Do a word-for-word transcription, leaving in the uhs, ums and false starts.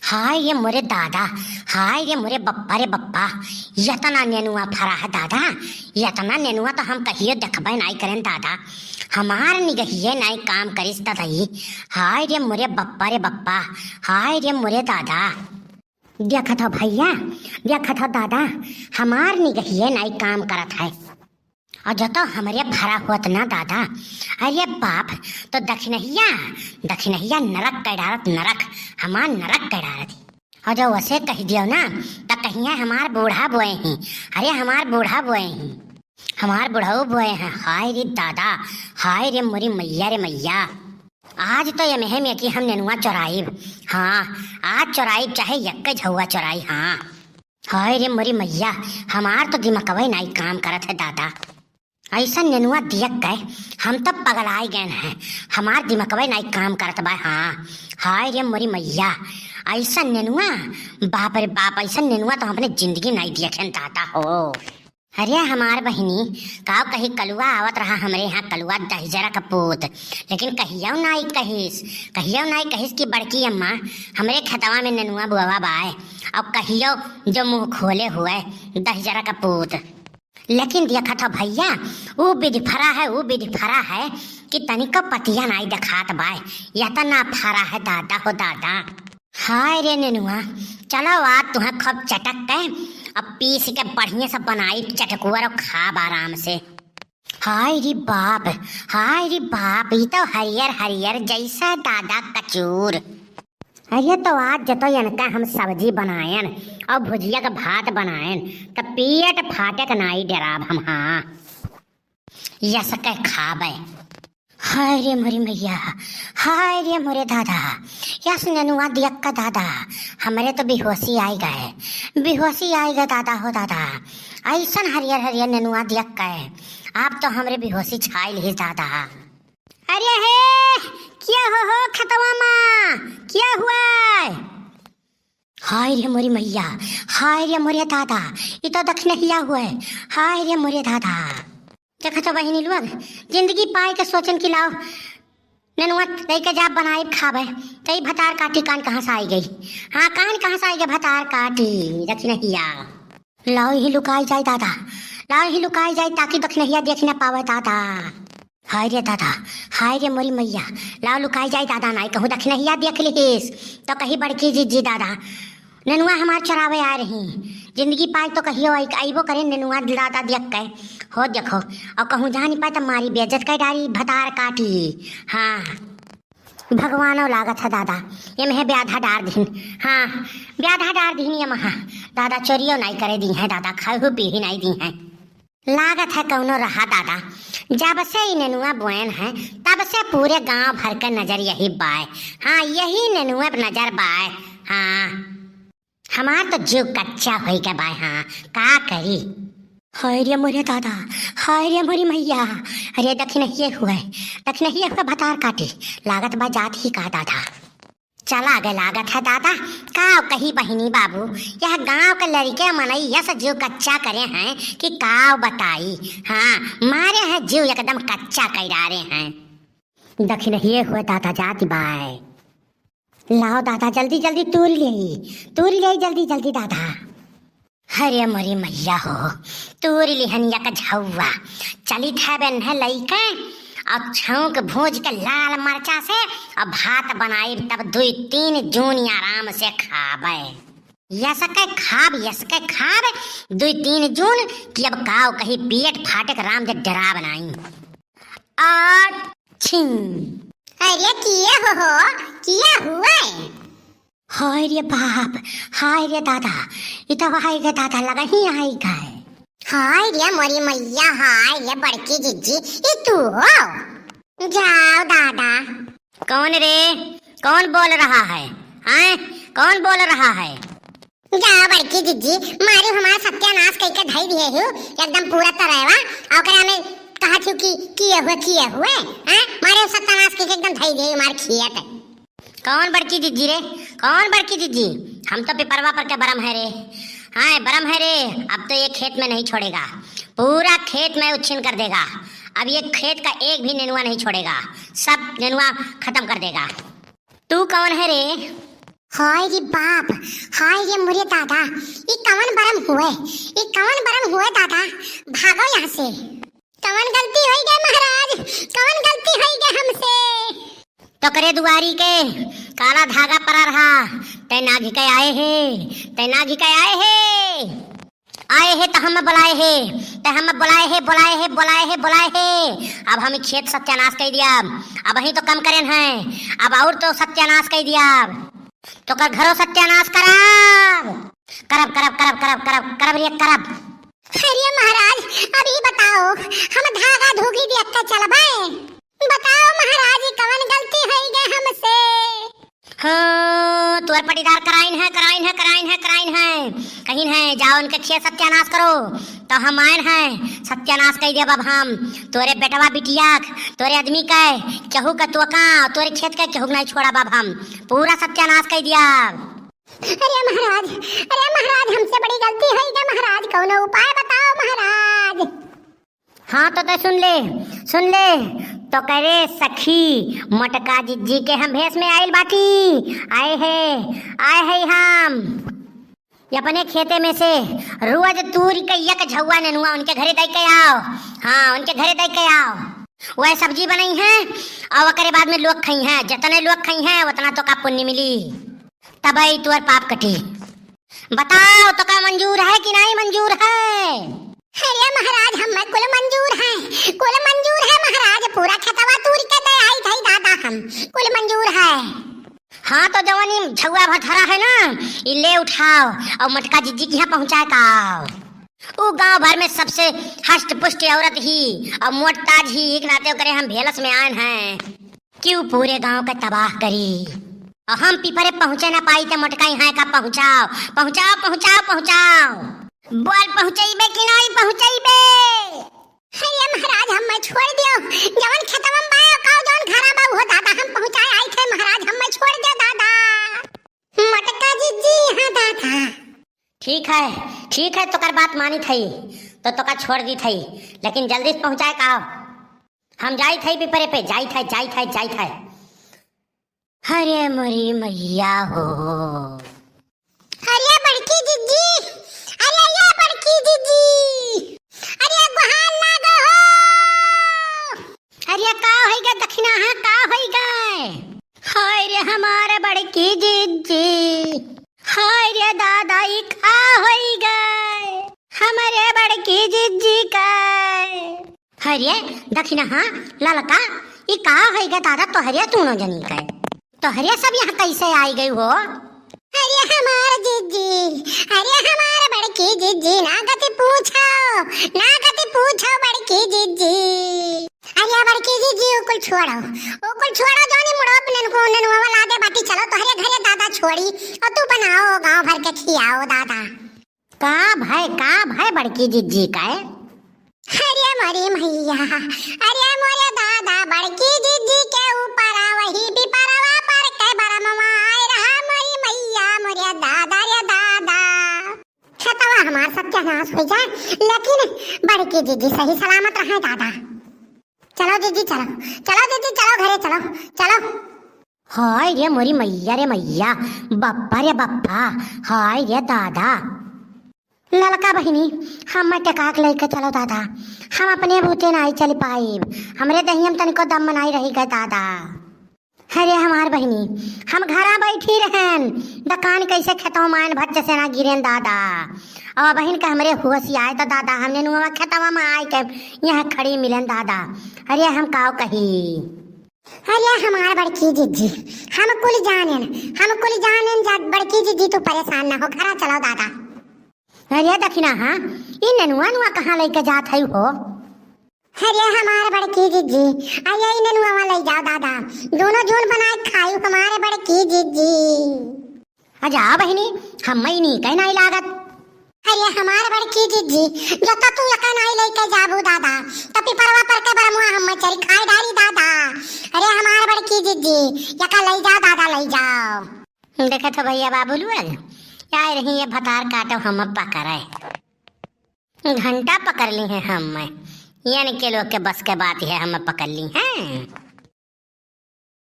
हाय रे मोरे दादा, हाय रे मोरे बप्पा रे बप्पा, यतना नेनुआ फरा है दादा, यतना नेनुआ तो हम कहियो देखबे नाई करेन दादा। हमार निगहिए नाई काम करिस ददई। हाय रे मोरे बप्पा रे बप्पा, हाय रे मोरे दादा। देखत हो भइया, देखत हो दादा, हमार निगहिए नाई काम करत है। और जो तो हमरे फरा होत ना दादा, अरे बाप, तो दखिनहिया, दखिनहिया नरक कै डारत नरक, हमार नरक कै डारत। और जो वसे कहि दियो ना, त कहिया हमार बूढ़ा बोए ही, अरे हमार बूढ़ा बोए ही, हमार बुढ़ऊ बोए हैं। हाय रे दादा, हाय रे मोरी मैया रे मैया। आज तो ये मेहम ये कि हम नेनुआ चोराइब, हाँ, आज चोराइब चाहे यक्के झउआ चोराई, हाँ। हाय रे मोरी मैया, हमार तो दिमकवे नाई काम करत है दादा। ऐसा नेनुआ दियक के हम तो पगलाए गए हैं, हमार दिमकवे नाई काम करत बा। हाँ, हाय रे मोरी मैया, ऐसा नेनुआ, बाप रे बाप, ऐसा नेनुआ तो हम अपने जिंदगी नाई दियक हैं दादा हो। अरे हमार बहिनी, काव कही कलुआ आवत रहा हमरे यहाँ, कलुआ दहिजरा का पूत, लेकिन कहियो नाई कहिस, कहियो नाई कहिस कि बड़की अम्मा, हमरे खेतवा में नेनुआ बुआवा बाय, और कहियो जो मुँह खोले हुए दहिजरा का पूत। लेकिन देखत हो भइया, ऊ बिधि फरा है, ऊ बिधि फरा है कि तनिको पतिया नाई देखात बाय, यतना फरा है दादा हो दादा। हाय रे नेनुआ, चलो आज तुहें खूब चटक के अब पीस के बढ़िया से बनाई चटकुअर और खाब आराम से। हाय रे बाप, हाय रे बाप, ई तो हरियर हरियर जैसा दादा कचूर। अरे तो आज जतो इनका हम सब्जी बनायन और भुजिया का भात बनायन, तो पेट फाटे के नाई डराब हम। हाँ, यस के खाबे। हाय रे मोरी मैया, हाय रे मोरे दादा, यस नेनुआ दियक का दादा, हमरे तो बेहोशी आई गए, बेहोशी आई गए दादा हो दादा, ऐसन हरियर हरियर नेनुआ दियक के, आप तो हमरे बेहोशी छाई लिहिस दादा। अरे हे, क्या हो हो खतवा माँ, क्या हुआ? हाय रे मोरी मैया, हाय रे मोरे दादा, ई तो दखिनहिया हुए, हाय रे मोरे दादा। देखत हो बहिनी लोग, जिंदगी पाए के सोचन कि लाओ नेनुआ लइके जाब बनाइब खाबे, त ई भतार काटी कान कहाँ से आई गई। हाँ, कान कहाँ से आई गई भतार काटी, दखिनहिया। लाओ ही लुकाई जाए दादा, लाओ ही लुकाई जाए ताकि दखिनहिया देख न पावे दादा। हाय रे दादा, हाय रे मोरी मैया, लाओ लुकाई जाए दादा, नाई कहूँ दखिनहिया देख लिहिस तो कही बड़की जिज्जी दादा, नेनुआ हमार चोरावे आ रही। जिंदगी पाए तो कहियो आई, आइबो करे नेनुआ दादा देख के। हो देखो, और कहूँ जानी पाए तो मारी बेइज्जत कर डारी भतार काटी। हाँ, भगवानो लागत है दादा, ये में ब्याधा डार दीन। हाँ, ब्याधा डार दीन ये महा। दादा चोरियो नाई करे दी है, दादा खाहू पीही नाई दी है। लागत है कौनो रहा दादा, जब से ई नेनुआ बोएन है, तब से पूरे गांव भर के नजर यही बाय। हाँ, यही नेनुआ पे नजर बाय। हाँ, हमार तो जीव कच्चा होई के बाय। हाँ, का करी? हाय रे मोरे दादा, हाय रे मोरी मैया, अरे दखिनहिये हुए, दखिनहिये हुए भतार काटी, लागत बा जात ही का दादा। चला गए लागत है दादा, काव कही बहिनी बाबू, यह गांव के लड़के मनई यस जीव कच्चा करे हैं कि काव बताई। हाँ, मारे हैं जीव एकदम कच्चा कई डारे हैं। दखिनहिये हुए दादा जाति बाय। लाओ दादा जल्दी जल्दी तूर लेई, तूर लेई जल्दी जल्दी दादा। हरे मोरी मैया हो, तूर लिहन यक झउआ, चलित है बेन्हे लइके, और छौंक भूज के लाल मरचा से, और भात बनाइब तब दुई तीन जून आराम से खाबे। यसके खाब, यसके खाब, दुई तीन जून कि अब काव कही पेट फाटे के राम जे डराब नाई। और छिन। अरे किया हो, हो, किया हुआ है? हाय रे बाप, हाय रे दादा, ई तो आई गए दादा, लगा ही आई गए। हाय रे मोरी मैया, हाय रे बड़की जिज्जी, ई तू हो? जाओ दादा। कौन रे? कौन बोल रहा है? हैं? कौन बोल रहा है? जाओ बड़की जिज्जी, मारे हमार सत्यानाश कइके धई दिए हूँ, एकदम पूरा तरहवा, और ओकरा में कहत हूँ कि किए हुए, किए हुए, हैं? मारे सत्यानाश कइके एकदम धई दिए हमार खेत। कौन बड़की जिज्जी रे? कौन बड़की जिज्जी? हम तो पिपरवा पर के बरम है रे। हाँ, बरम है रे, अब तो ये खेत में नहीं छोड़ेगा, पूरा खेत में उच्छिन कर देगा। अब ये खेत का एक भी नेनुआ नहीं छोड़ेगा, सब नेनुआ खत्म कर देगा। तू कौन है रे? हाय रे बाप, हाय रे मोरे दादा, ई कवन बरम हुए, ई कवन बरम हुए दादा, भागो यहाँ से। कवन गलती होई गए महाराज, कवन गलती होई गए हमसे? तोकरे दुआरी के काला धागा परा रहा, तै नाघि के आए हे, तै नाघि के आए हे। आए हे त हम बोलाए हे, त हम बोलाए हे, बोलाए हे, बोलाए हे, बोलाए हे। अब हम खेत सत्यानाश कइ दिया, अबहीं तो कम करेन है, अब और तो सत्यानाश कइ दिया। तोकर घरो सत्यानाश करब, करब, करब, करब रे करब। अरे महाराज, अब ई बताओ, हम धागा धूगी देख के चलबे? बताओ महाराज, ई कवन गलती होई गए हमसे? हाँ, तोर पटीदार कराइन है, कराइन है, कराइन है, कराइन है। कहिन है, जाओ उनके खेत सत्यानाश करो। तो हम आएन है, सत्यानाश कइ देब अब हम। तोरे बेटवा बिटिया, तोरे आदमी के, केहू के तोका, तोरे खेत के केहू के नहीं छोड़ब अब हम। पूरा सत्यानाश कइ दिया। अरे महाराज, अरे महाराज, हमसे बड़ी गलती होई गए महाराज, कौनो उपाय बताओ महाराज। हाँ, तो तै सुन ले, सुन ले, तोकरे सखी मोटका जिज्जी के हम भेष में आइल बाटी। आए हे, आए हे हम। ये अपने खेते में से रोज तूर के एक झउआ नेनुआ उनके घरे दइ के आओ। हाँ, उनके घरे दइ के आओ। वह सब्जी बनइहैं और ओकरे बाद में लोग खइहैं। जितने लोग खइहैं, उतना तोका पुण्य मिली। तबई तोर पाप कटी। बताओ, तोका मंजूर है कि नहीं मंजूर है? अरे महाराज, हमें कुल मंजूर है, कुल मंजूर है महाराज, पूरा खेतवा तूर के दे आई थई दादा हम, कुल मंजूर है। हाँ, तो जवन ई झउआ भर धरा है ना, ई ले उठाओ और मोटका जिज्जी के यहाँ पहुँचाए का आओ। ऊ गांव भर में सबसे हष्ट पुष्ट औरत ही और मोट ताज ही, एक नाते ओकरे हम भेलस में आएन हैं। क्यों पूरे गांव के तबाह करी? और हम पीपरे पहुँचे ना पाई, ते मोटका यहाँ का पहुँचाओ, पहुँचाओ, पहुँचाओ, पहुँचाओ। बोल, पहुँचइबे कि नहीं पहुँचइबे? अरे महाराज, हमें छोड़ दियो, जवन खेतवा में बायो काओ, जवन घरा बा, उहो दादा हम पहुँचाए आई थे महाराज, हमें छोड़ दियो दादा। मोटका जिज्जी, हाँ दादा। ठीक है, ठीक है, तोकर बात मानी थई, तो तोका छोड़ दी थई, लेकिन जल्दी से पहुँचाए का आओ। हम जाई थई पीपरे पे, जाई थई, जाई थई, जाई थई। अरे मोरी मैया हो। अरे बड़की जिज्जी, अरे ये बड़की जिज्जी, अरे गोहार लागो हो। अरे का होई गा दखिना, हाँ, का होई गा? हाय रे हमार बड़की जिज्जी, हाय रे दादा, ई का होई गा हमरे बड़की जिज्जी का? अरे दखिना, हाँ, ललका, ई का होई गा दादा, तोहरे दूनो जनी का? तोहरे सब यहाँ कैसे आई गई हो? अरे हमार जिज्जी, अरे हमार बड़की जिज्जी, ना गति पूछो, ना गति पूछो बड़की जिज्जी। अरे बड़की जिज्जी, उ कुल छोड़ो, उ कुल छोड़ो, जौनी मुड़ो अपने को उन्हें वाला दे बाटी, चलो तोहरे घरे दादा छोड़ी, और तू बनाओ गांव भर के खियाओ दादा। का भय, का भय बड़की जिज्जी का? अरे मोरी मैया, अरे मोरे दादा, बड़की जिज्जी के ऊपर आ वही पिपरवा पर के बरमवा आए रहा, मोरी मैया, मोरे दादा रे दादा। खेतवा हमार सत्यानाश हो जाए, लेकिन बड़की जिज्जी सही सलामत रहे दादा। चलो जिज्जी, चलो, चलो जिज्जी, चलो घरे, चलो, चलो। हाय रे मोरी मैया रे मैया, बप्पा रे बप्पा, हाय रे दादा। ललका बहिनी, हम्मे टेकाक लइके चलो दादा, हम अपने बूते नाई चल पाइब, हमरे दहिया में तनिको दम नाई रही गए दादा। अरे हमार बहिनी, हम घरा बैठी रहेन, दकान कैसे खेतवा में आएन, भच्च से ना गिरेन दादा। और बहिन के हमरे होश आए तो दादा, हमने नुआ खेतवा में आए के यहाँ खड़ी मिलेन दादा। अरे हम काव कही। अरे हमार बड़की जिज्जी, हम कुल जानेन, हम कुल जानेन जा, बड़की जिज्जी तू परेशान ना हो, घरा चलो दादा। अरे दखिना, हाँ, ई नेनुआ नुआ कहाँ लइके जात है हो? अरे हमार बड़की जिज्जी, अरे ई नेनुआ लइ जाओ दादा, दूनो जून बनाए खाई हमारे बड़की जिज्जी। आ जा बहिनी, हम्मे नीके नाई लागत। अरे हमार बड़की जिज्जी, जब तू एका नाई लइके जाबू दादा, त पिपरवा पर के बरमुआ हम्मे चरी खाए डारी दादा। अरे हमार बड़की जिज्जी, एका लइ जाओ दादा, लइ जाओ। देखत हो भैया बाबू लोग, आए रही ये भतार काटो हम पकड़े। घंटा पकड़ ली है हम्मे, यानी के लोग के बस के बात है, हम्मे पकड़ ली है।